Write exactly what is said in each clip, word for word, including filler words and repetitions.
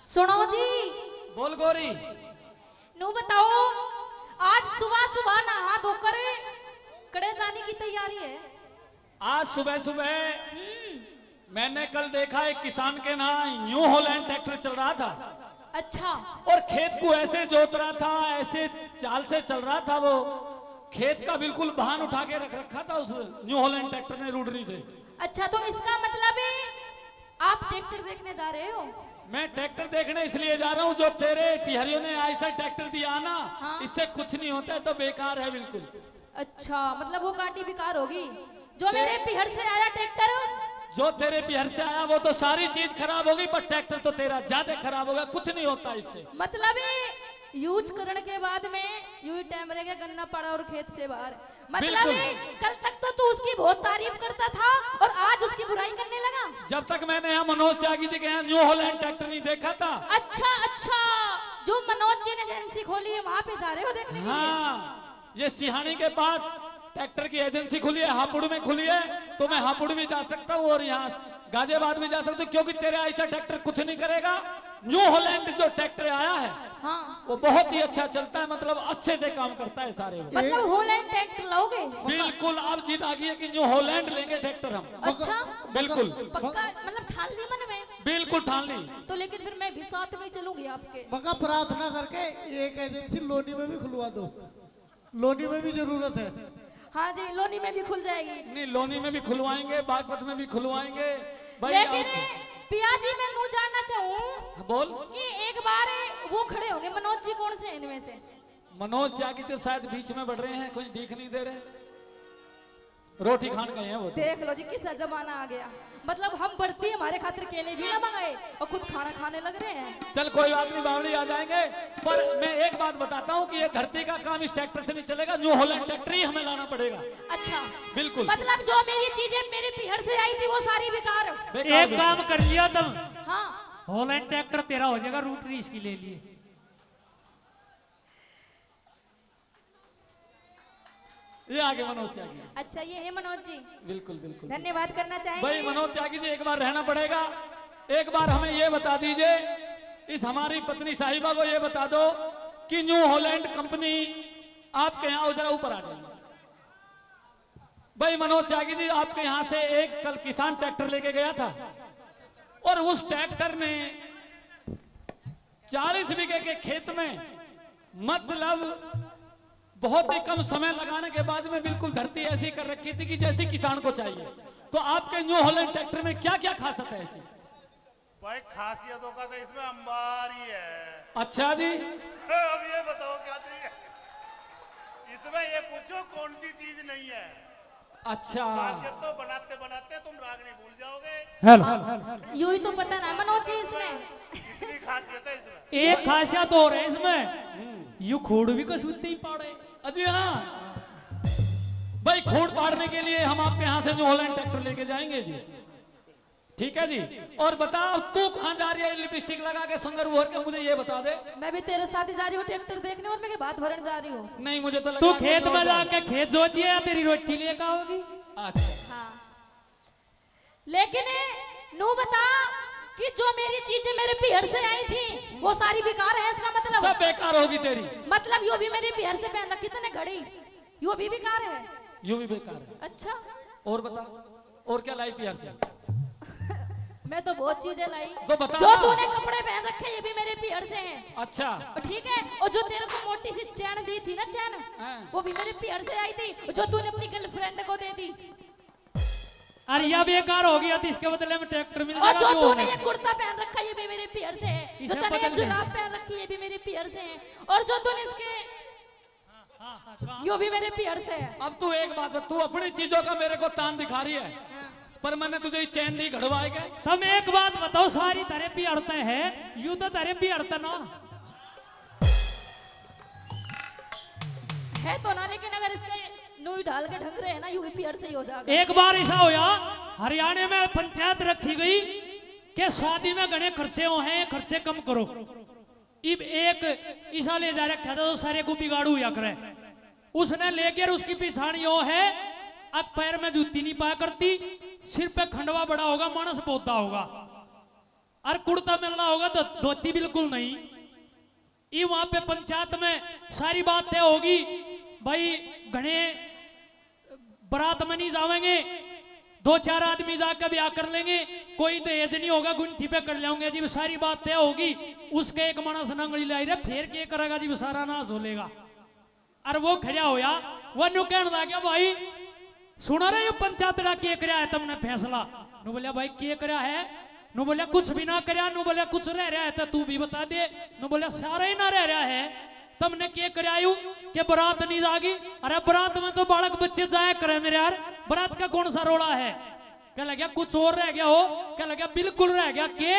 सुनो जी। बोल गोरी। नू बताओ, आज सुबह सुबह नहा धोकर कड़े जाने की तैयारी है? आज सुबह सुबह हम्म। मैंने कल देखा, एक किसान के ना न्यू हॉलैंड ट्रैक्टर चल रहा था। अच्छा। और खेत को ऐसे जोत रहा था, ऐसे चाल से चल रहा था वो, खेत का बिल्कुल भान उठा के रख रखा था उस न्यू हॉलैंड ट्रैक्टर ने, रूडरी से। अच्छा, तो इसका मतलब है आप ट्रैक्टर देखने जा रहे हो? मैं ट्रैक्टर देखने इसलिए जा रहा हूँ, जो तेरे पिहरियों ने ऐसा ट्रैक्टर दिया ना, हाँ। इससे कुछ नहीं होता है, तो बेकार है बिल्कुल। अच्छा, मतलब वो गाड़ी बेकार होगी। जो ते- मेरे पिहर से आया ट्रैक्टर, जो तेरे पिहर से आया, वो तो सारी चीज खराब होगी, पर ट्रैक्टर तो तेरा ज्यादा खराब होगा, कुछ नहीं होता इससे। मतलब ये यूज करण के बाद में यू ही टाइम रह गया गन्ना पड़ा और खेत से बाहर। मतलब बिल्कुल। ये कल तक तो तू उसकी बहुत तारीफ करता था और आज उसकी बुराई करने लगा। जब तक मैंने यहाँ मनोज त्यागी जी के यहाँ न्यू हॉलैंड ट्रैक्टर नहीं देखा था। अच्छा, अच्छा, जो मनोज जी ने एजेंसी खोली है, वहाँ पे जा रहे हो देखने के लिए? हाँ, ये सिहानी के पास ट्रैक्टर की एजेंसी खुली है, हापुड़ में खुली है, तो मैं हापुड़ भी जा सकता हूँ और यहाँ गाजियाबाद भी जा सकता हूँ, क्योंकि तेरे ऐसा ट्रैक्टर कुछ नहीं करेगा। न्यू हॉलैंड जो ट्रैक्टर आया है, हाँ। वो बहुत ही अच्छा चलता है, मतलब अच्छे से काम करता है सारे वो। मतलब हॉलैंड ट्रैक्टर लोगे? बिल्कुल, अब जिद आ गई है कि न्यू हॉलैंड लेंगे ट्रैक्टर हम। अच्छा? बिल्कुल। पक्का, मतलब ठान ली मन में? बिल्कुल ठान ली। तो लेकिन फिर मैं भी साथ में चलूंगी आपके। मका प्रार्थना करके एक एजेंसी लोनी में भी खुलवा दो। लोनी में भी जरूरत है। हाँ जी, लोनी में भी खुल जाएगी। नहीं, लोनी में भी खुलवाएंगे, बागपत में भी खुलवाएंगे। भाई, लेकिन आओ। पिया जी, मैं नू जानना चाहूँ हाँ, बोल। कि एक बार वो खड़े होंगे, मनोज जी कौन से हैं इनमें से? मनोज त्यागी तो शायद बीच में बैठ रहे हैं, कोई दिख नहीं दे रहे, रोटी खान गए हैं वो तो। देख लो जी, किसा जमाना आ गया। मतलब हम भर्ती हमारे खातिर केले भी ना मंगाए और खुद खाना खाने लग रहे हैं। चल कोई बात नहीं, बावली आ जाएंगे, पर मैं एक बात बताता हूँ कि ये धरती का काम इस ट्रैक्टर से नहीं चलेगा, न्यू हॉलैंड ट्रैक्टर ही हमें लाना पड़ेगा। अच्छा। बिल्कुल। मतलब जो मेरी चीजें मेरे पीहर से आई थी वो सारी बेकार है। बेकार, एक बिल्कुल। काम कर लिया तुम। हाँ। हॉलैंड ट्रैक्टर तेरा हो जाएगा, रूट रीस की ले लिए। ये आगे मनोज त्यागी। अच्छा, ये है मनोज जी। बिल्कुल, बिल्कुल। धन्यवाद करना चाहेंगे। भाई मनोज त्यागी जी, एक बार रहना पड़ेगा, एक बार हमें ये बता दीजिए, इस हमारी पत्नी साहिबा को ये बता दो कि न्यू हॉलैंड कंपनी आपके यहाँ, जरा ऊपर आ जाइए। भाई मनोज त्यागी जी, आपके यहाँ से एक कल किसान ट्रैक्टर लेके गया था और उस ट्रैक्टर ने चालीस बीघे के खेत में, मतलब, बहुत ही कम समय लगाने के बाद में बिल्कुल धरती ऐसी कर रखी थी कि जैसी किसान को चाहिए। तो आपके न्यू हॉलैंड ट्रैक्टर में क्या क्या खासियत है ऐसी? भाई, खासियतों का तो इसमें अंबार ही है। अच्छा जी। अब ये बताओ क्या चाहिए इसमें, ये पूछो कौन सी चीज नहीं है। अच्छा। खासियत तो बनाते बनाते तुम रागनी भूल जाओगे। हेलो। हाँ, यू ही तो पता ना मनोज जी इसमें। इतनी खासियत है इसमें। एक खासियत और है इसमें, यू खोड़ भी कसूते ही पाड़े। अजी हाँ भाई, खोड़ पाड़ने के लिए हम आपके यहाँ से न्यू हॉलैंड ट्रैक्टर लेके जाएंगे जी। ठीक है जी। और बता, अब तू कहाँ जा रही है लिपस्टिक लगा के, संगर उभर के, मुझे ये बता दे। मैं भी तेरे साथ ही जा रही हूँ ट्रैक्टर देखने, और मैं के भात भरन जा रही हूँ। नहीं, मुझे तो लगा तू खेत में जाके खेत जोतिए या तेरी रोटी लेकर आओगी। अच्छा। हाँ। लेकिन नू बता कि जो मेरी चीजें मेरे पीहर से आई थी, वो सारी बेकार है, इसका मतलब? सब बेकार होगी तेरी। मतलब, यो भी मेरे पीहर से पहन रखी तने घड़ी, यो भी बेकार है। यो भी बेकार है। अच्छा। और बता, और क्या लाई पीहर से? मैं तो बहुत चीजें लाई। तो बता जो ना। तूने कपड़े पहन रखे, ये भी मेरे पीहर से हैं। अच्छा। ठीक है, और जो तेरे को मोटी सी चैन दी थी ना, चैन, हाँ। वो भी मेरे पीहर से आई थी, जो तूने अपनी गर्लफ्रेंड को दे दी। अरे, या बेकार हो गया, तो इसके बदले में ट्रैक्टर मिल और जाएगा, जो क्यों तूने है? ये कुर्ता पहन रखा है, ये भी मेरे पीहर से है। जो इसे तूने ये बदल दे। जुराब पहन रखी है, ये भी मेरे पीहर से है। और जो तूने इसके हाँ, हाँ, कहाँ? यो भी मेरे पीहर से है। अब तू एक बात बता, तू अपनी चीजों का मेरे को तान दिखा रही है, हाँ। पर मैंने तुझे ये चैन दी घड़वाए के। तुम एक बात बताओ, सारी तेरे पीहर ते है, यू तो तेरे पीहर ते ना। है तो ना, लेकिन अगर इसके नूई ढाल के ढंग रहे ना, यू भी पीहर से ही हो जाएगा। एक बार ऐसा होया, हरियाणा में पंचायत रखी गई कि शादी में घणे खर्चे हो हैं, खर्चे कम करो। इब एक ईसा ले जा रखा था, तो सारे को बिगाड़ू हुआ करे। उसने लेकर उसकी पिछाण यो है, अब पैर में जूती नहीं पाया करती, सिर पे खंडवा बड़ा होगा, मानस पौधा होगा। और कुर्ता मिलना होगा तो धोती बिल्कुल नहीं। ये वहां पे पंचायत में सारी बात तय होगी, भाई घने बारात में नहीं जावेंगे, दो चार आदमी जाकर ब्याह कर लेंगे, कोई दहेज नहीं होगा, गुंठी पे कर लेंगे जी, सारी बात तय होगी। उसके एक माणस ने उंगली लाई रे, फिर के करेगा जी, सारा नाश हो लेगा। और वो खड़ा होया, वो न्यू कहने लग गया, भाई सुना रे, ये पंचायतड़ा के करया है तुमने फैसला? नु बोलिया, भाई के करया है? नु बोलिया, कुछ भी ना करया। नु बोलिया, कुछ रह रहा है तो तू भी बता दे। नु बोलिया, सारा ही ना रह रहा है। तुमने के करया यू के बारात नहीं जागी? अरे बारात में तो बालक बच्चे जाया करे मेरे यार, बारात का कौन सा रोला है? कह लग्या, कुछ और रह गया हो? कह लग्या, बिल्कुल रह गया। के?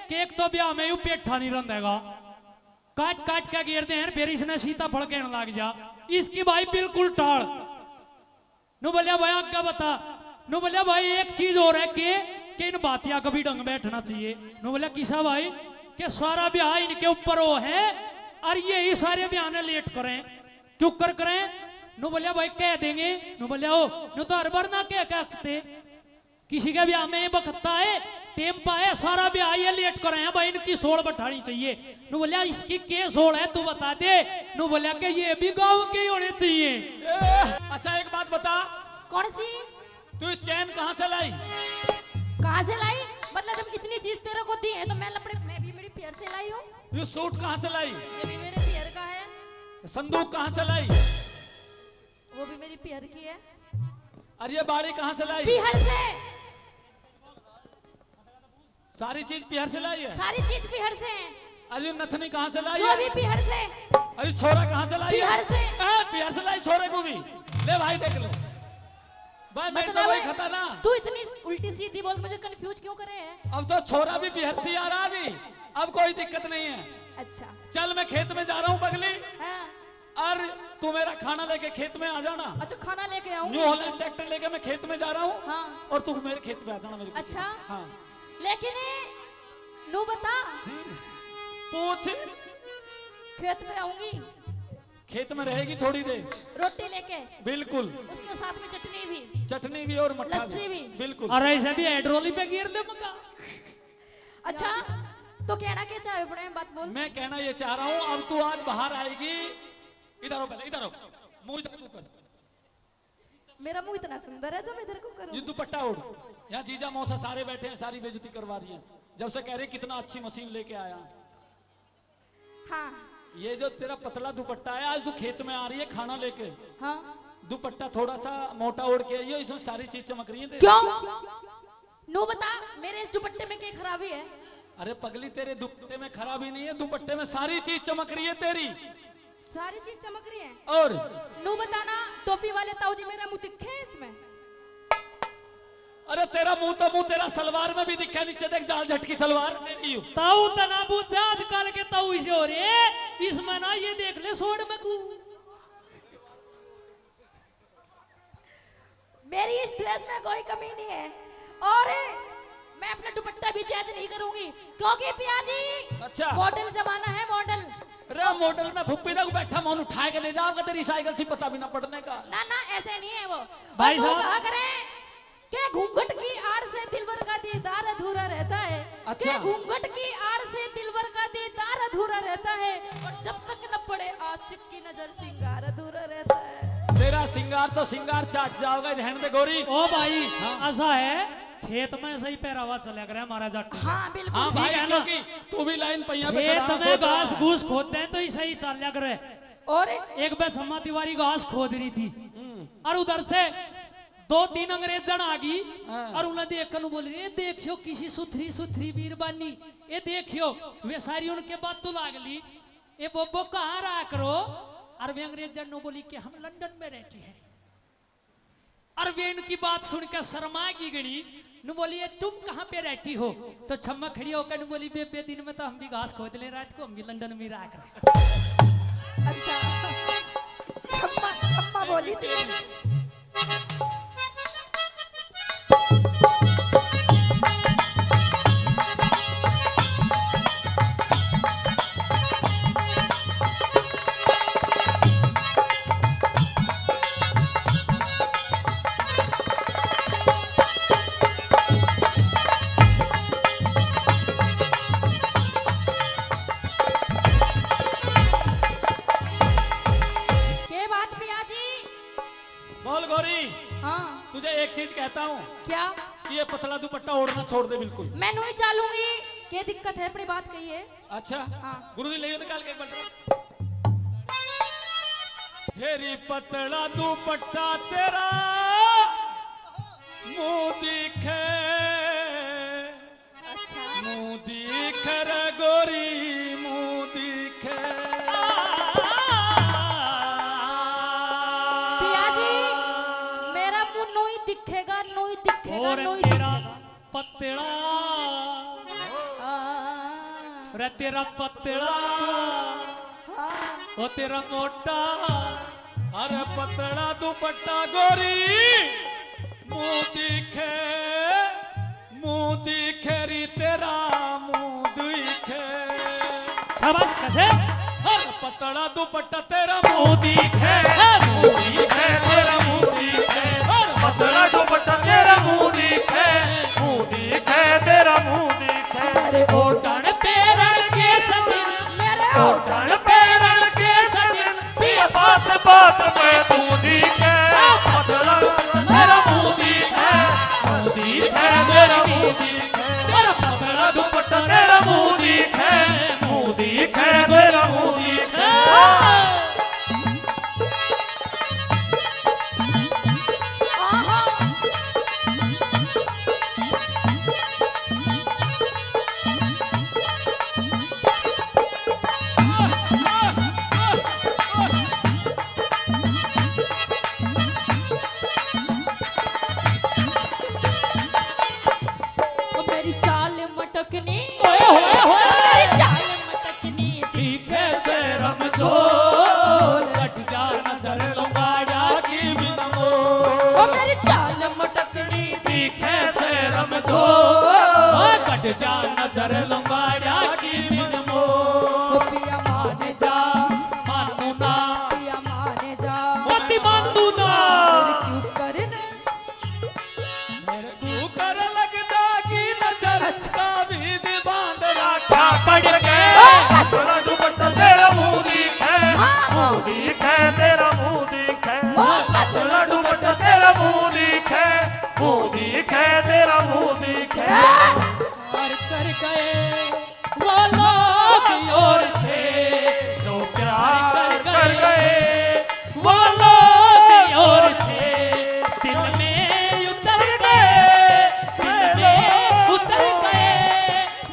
केक तो ब्याह में यू पेठा नहीं रंधेगा, काट काट के गिर दे हैं, फिर इसने सीताफल कहने लग जा। इसकी भाई बिल्कुल टाल। नु बोलिया, भाई आगे बता। नु बोलिया, भाई एक चीज और है के, के इन बातिया का भी ढंग बैठना चाहिए। नु बोलिया, किसा भाई? के सारा ब्याह इनके ऊपर हो है और यही सारे ब्याह ने लेट करें, क्यों कर करें? नु बोलिया, भाई कह देंगे। नु बोलिया, ओ नु तो हर बार ना कह के हकते, किसी के ब्याह में बखता है, टेम पा है, सारा ब्याह ये लेट करें हैं भाई, इनकी सोल बैठानी चाहिए। नु बोलिया, इसकी के सोल है तू बता दे। नु बोलिया कि ये भी गांव के ही होने चाहिए। ए, अच्छा एक बात बता। कौन सी? तू ये चैन कहाँ से लाई? कहाँ से लाई? मतलब जब इतनी चीज तेरे को दी है तो मैं अपने, मैं भी मेरी पियर से लाई हूँ। ये सूट कहाँ से लाई? ये भी मेरे पियर का है। संदूक कहाँ से लाई? वो भी मेरी पियर की है। अरे ये बाड़ी कहाँ से लाई? पिहर से। सारी चीज पिहर से लाई है? सारी चीज पिहर से है। अरे नथनी कहाँ से लाई वो है? भी पिहर से। अरे छोरा कहाँ से लाई है? पिहर से। ए, पिहर से लाई छोरे को भी। ले भाई देख लो। भाई मैं मतलब तो वही है, खता ना। तू इतनी उल्टी सीधी बोल, मुझे कंफ्यूज क्यों करे है? अब तो छोरा भी पिहर से आ रहा जी, अब कोई दिक्कत नहीं है। अच्छा। चल मैं खेत में जा रहा हूँ पगली। हाँ। और तू मेरा खाना लेके खेत में आ जाना। अच्छा, खाना लेके आऊंगी। न्यू हॉलैंड ट्रैक्टर लेके मैं खेत में जा रहा हूँ। हाँ। और तू मेरे खेत में आ जाना मेरे को। अच्छा। हाँ। लेकिन न्यू बता। हम्म। पूछ। खेत में आऊंगी। खेत में रहेगी थोड़ी देर। रोटी लेके। बिल्कुल। उसके साथ में चटनी भी। चटनी भी और मट्ठा लस्सी भी। बिल्कुल। और ऐसे भी हाइड्रोली पे गिर दे मका। अच्छा, तो कहना क्या चाहे अपने, बात बोल। मैं कहना ये चाह रहा हूँ, अब तू आज बाहर आएगी। इधर हो पहले, इधर हो। मुंह इधर को कर। मेरा मुंह इतना सुंदर है जो मैं इधर को करूँ? ये दुपट्टा ओढ़। यहाँ जीजा मौसा सारे बैठे हैं, सारी बेइज्जती करवा रही है। जब से कह रही कितना अच्छी मशीन लेके आया। हाँ। ये जो तेरा पतला दुपट्टा है, आज तू खेत में आ रही है खाना लेके। हाँ। दुपट्टा थोड़ा सा मोटा ओढ़ के आई हो, इसमें सारी चीज चमक रही है तेरी। क्यों? नू बता, मेरे इस दुपट्टे में क्या खराबी है? अरे पगली, तेरे दुपट्टे में खराबी नहीं है, दुपट्टे में सारी चीज चमक रही है तेरी। सारी चीज चमक रही है। और? नू बताना, टोपी वाले ताऊ जी, मेरा मुंह दिखे इसमें? अरे तेरा मुंह तो मुंह, तेरा सलवार में भी दिखा, नीचे देख, जाल झटकी सलवार तेरी। ताऊ तना बुझा, आजकल के ताऊ इसे हो रहे, इसमें ना, ये देख ले सोड़ में कू। मेरी इस ड्रेस में कोई कमी नहीं है और मैं अपना दुपट्टा भी चेंज नहीं करूंगी क्योंकि पिया जी, अच्छा। मॉडल जमाना है, मॉडल। अरे मॉडल में फुप्पी तक बैठा, मैं उठाए के ले जाऊंगा तेरी साइकिल से, पता भी ना पड़ने का। ना ना, ऐसे नहीं है वो। भाई साहब। कहा करें कि घूंघट की आड़ से दिलबर का दीदार अधूरा रहता है। अच्छा। कि घूंघट की आड़ से दिलबर का दीदार अधूरा रहता है और जब तक न पड़े आशिक की नजर, सिंगार अधूरा रहता है। तेरा सिंगार तो सिंगार चाट जाओगा, रहने दे गोरी। ओ भाई, हाँ। ऐसा है, खेत में ऐसा ही पहरावा चला करे हमारा जट। हाँ, बिल्कुल। हाँ ठीक भाई, है ना? क्योंकि तू भी लाइन पहिया पे खड़ा खेत में घास घूस खोदते हैं तो ऐसा ही चला करे। और एक बार सम्मा तिवारी घास खोद रही थी हम्म। और उधर से दो तीन अंग्रेजन आ गई हाँ। और उन्हें देख कर बोल रही, "ए देखियो किसी सुथरी सुथरी बीरबानी, ए देखियो।" वे सारी उनके बातों लाग ली। "ए बोबो कहाँ रहा करो?" और वे अंग्रेजन ने बोली कि हम लंदन में रहते हैं। और वे इनकी बात सुनकर शर्मा गई घणी। नु बोली, "ए तुम कहाँ पे रहती हो?" तो छम्मा खड़ी होकर नु बोली, "बेबे दिन में तो हम भी घास खोद ले, रात को हम भी लंदन में रहा करें।" अच्छा, छम्मा, छम्मा बोली थी। हाँ। तुझे एक चीज कहता हूँ। क्या? कि ये पतला दुपट्टा ओढ़ना छोड़ दे बिल्कुल। मैं नहीं चालूंगी। क्या दिक्कत है? अपनी बात कहिए। अच्छा। हाँ। गुरु जी, ले निकाल के एक बार। हेरी पतला दुपट्टा तेरा मुंह दिखे। अच्छा। मुंह दिखे रे गोरी, मुंह दिखे। पिया जी, मेरा मुंह नोई दिखेगा, नोई दिखेगा, और नोई तेरा दिखेगा। पतला। हाँ। रे तेरा पतला। हाँ। ओ तेरा मोटा। अरे पतला दुपट्टा गोरी, मुंह दिखे, मुंह दिखे री तेरा मुंह दिखे। शाबाश, कैसे? अरे पतला दुपट्टा तेरा मुंह दिखे, मुंह दिखे, तेरा मुंह दिखे। अरे पतला दुपट्टा तेरा मुंह दिखे, मुंह दिखे, तेरा मुंह दिखे। अरे ओढ़ण पैरण के सदिन, मेरे ओढ़ण पैरण के सदिन, पिया बात बात में तू जी के। पतला तेरा मुंह दिखे, मुंह दिखे, तेरा मुंह दिखे। तेरा पतला दुपट्टा तेरा मुंह दिखे, मुंह दिखे, तेरा मुंह दिखे। ओ मेरी चाल मटकनी, ओए होए होए। मेरी चाल मटकनी दिखे से रमजोर, कट जा नजर लुगाड़ा की बिनमोर। ओ मेरी चाल मटकनी दिखे से रमजोर, ओ कट जा नजर लुगाड़ा की बिनमोर। ओ पिया मान जा, मानू ना, पिया मान जा, मत मानू ना। मेरे क्यों करने मेरे कुकर लगदा की नजर, अच्छा। ताबीज बांध राखा पड़ के। ओ! पतला दुपट्टा तेरा मुंह दिखे, हाँ। मुंह दिखे, तेरा मुंह दिखे। ओ! पतला दुपट्टा तेरा मुंह दिखे, मुंह दिखे, तेरा मुंह दिखे। हाँ। और कर गए वो लोग और थे जो प्यार कर गए, वो लोग और थे दिल में उतर गए, दिल में उतर गए।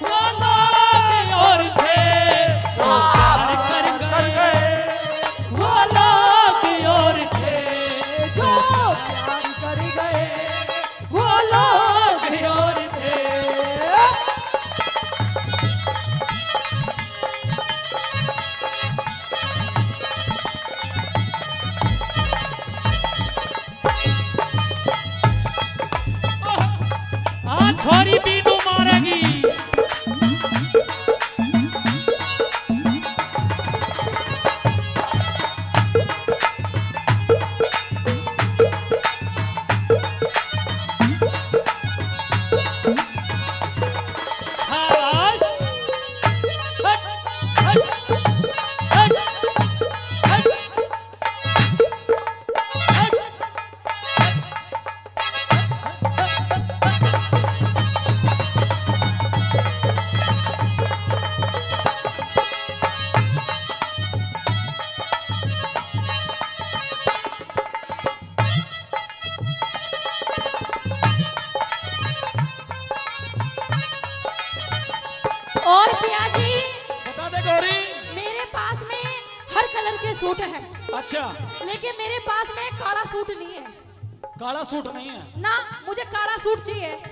वो लोग और थे जो प्यार कर गए, वो लोग और थे जो प्यार कर गए। वो लोग और थे। आ छोरी बीनू मारेगी। और पिया जी, बता दे गौरी। मेरे पास में हर कलर के सूट हैं। अच्छा। लेकिन मेरे पास में काला सूट नहीं है। काला सूट नहीं है? ना, मुझे काला सूट चाहिए।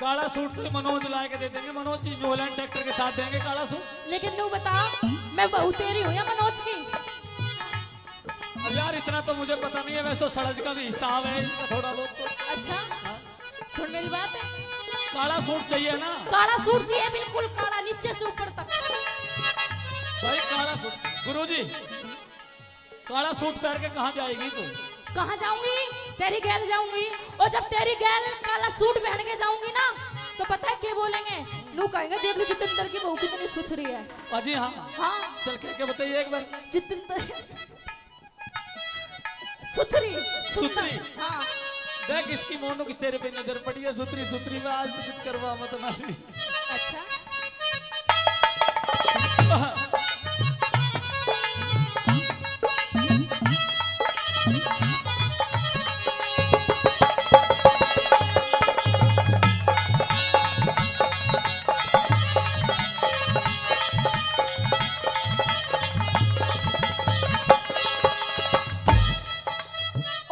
काला सूट तो मनोज ला के दे देंगे, मनोज जी न्यू हॉलैंड ट्रैक्टर के साथ देंगे काला सूट। लेकिन नू बता, मैं बहू तेरी हूँ या मनोज की? अब यार, इतना तो मुझे पता नहीं है, वैसे तो सड़ज का भी हिसाब है इनका थोड़ा बहुत तो। अच्छा, हाँ। सुन मेरी बात। काला सूट चाहिए ना? काला सूट चाहिए, बिल्कुल काला, नीचे से ऊपर तक। भाई, काला सूट। गुरुजी, काला सूट पहन के कहाँ जाएगी तू? कहाँ जाऊंगी? तेरी गैल जाऊंगी। और जब तेरी गैल काला सूट पहन के जाऊंगी ना, तो पता है क्या बोलेंगे? नू कहेंगे, "देख लो जितेंद्र की बहू कितनी सुथरी है।" अजी हाँ। हाँ। चल कह के बताइए एक बार। जितेंद्र, सुथरी, सुथरी। हाँ। देख, इसकी मोनू की तेरे पे नजर पड़ी है, सुथरी, सुथरी में आज तो कुछ करवा मत मारी। अच्छा।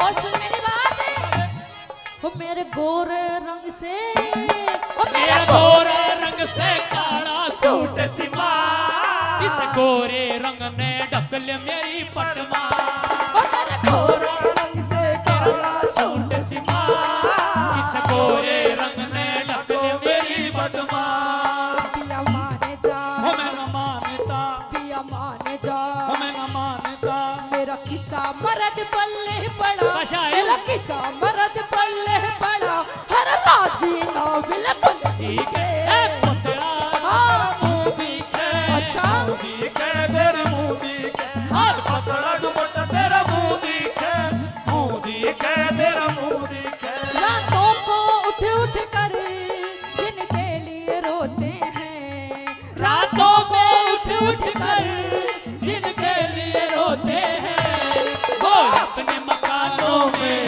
और सुन मेरी बात, ओ मेरे गोरे रंग से, ओ मेरा मेरा गोरे रंग से काला सूट सिमा, इस गोरे रंग ने ढक ले मेरी पटमा। ओ मेरे गोरे रंग से काला सूट सिमा, इस गोरे रंग ने ढक ले मेरी पटमा। दिया माने जा, ओ मैं ना मानता। दिया माने जा, ओ मैं ना मानता। मेरा किसा मरद पल्ले पड़ा, कशा है? मेरा किसा मरद पल्ले पड़ा, हर राजी ना बिल्कुल ठीक है। ए, पतला हाँ। तेरा मुंह दिखे, अच्छा। मुंह दिखे, तेरा मुंह दिखे। हाथ पतला दुपट्टा, तेरा मुंह दिखे, मुंह दिखे, तेरा मुंह दिखे। रातों को उठ उठ कर जिनके लिए रोते हैं, रातों को उठ उठ कर जिनके लिए रोते हैं, वो अपने मकानों में,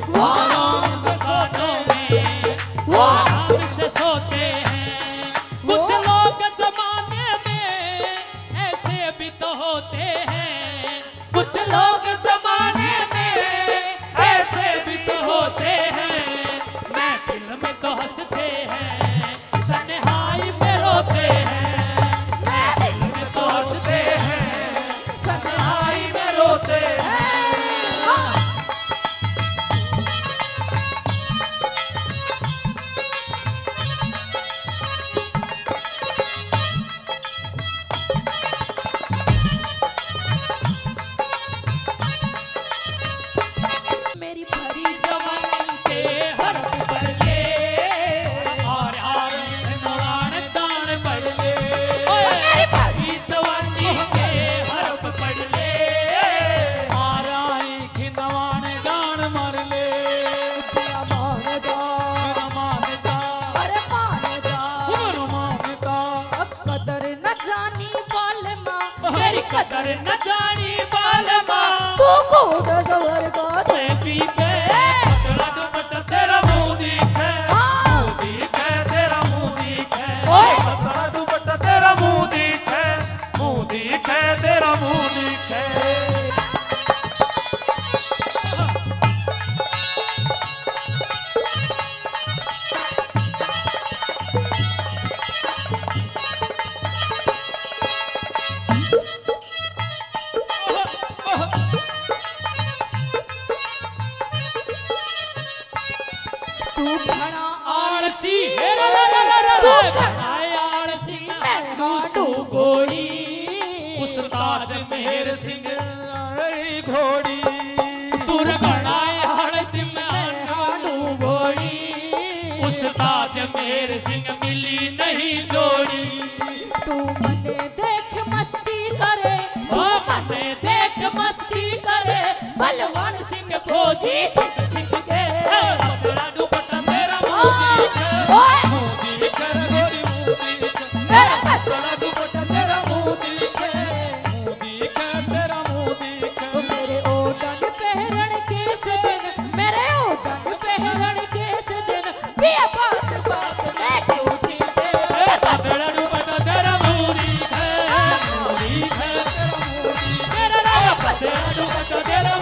वो आराम से सोते हैं, वो आराम से सोते हैं। कुछ लोग जमाने में ऐसे भी तो होते हैं, कुछ लोग जमाने में ऐसे भी तो होते हैं। महफिल में तो हंसते हैं, तन्हाई में रोते हैं। महफिल में तो हंसते हैं, तन्हाई में रोते हैं। मेरी भरी जवानी के हरफ पढ़ ले। और आरी नवान चाण पढ़ ले। ओए मेरी भरी जवानी के हरफ पढ़ ले। और आरी नवान गान मार ले। दिया मानता। मेरा मानता। अरे मानता। मेरा मानता। कदर न जानी बालमा, मेरी कदर न जानी बालमा। तू कूद स्वर्ग से पी के, पतला दुपट्टा तेरा मुंह दिखे, हाँ। मुंह दिखे, तेरा मुंह दिखे। ओए। पतला दुपट्टा तेरा मुंह दिखे, मुंह दिखे, तेरा मुंह दिखे। तू घणा आलसी, तू घणा आलसी, मैं हाडू घोड़ी। उस्ताद मेहर सिंह आई घोड़ी। तू घणा आलसी, मैं हाडू घोड़ी। उस्ताद मेहर सिंह मिली नहीं जोड़ी। तू मने देख मस्ती करे, ओ मने देख मस्ती करे, बलवान सिंह फौजी छिप छिप के। ए, पतला दुपट्टा तेरा मुंह दिखे, ओए। मुंह दिखे रे गोरी मुंह दिखे। ए, पतला दुपट्टा तेरा मुंह दिखे, मुंह दिखे तेरा मुंह दिखे। ओ मेरे ओडन पहरण के सजन, मेरे ओडन पहरण के सजन, ये बात बात में क्यों छींटे? ए, पतला दुपट्टा तेरा मुंह दिखे, मुंह दिखे तेरा मुंह दिखे। तेरा पतला दुपट्टा तेरा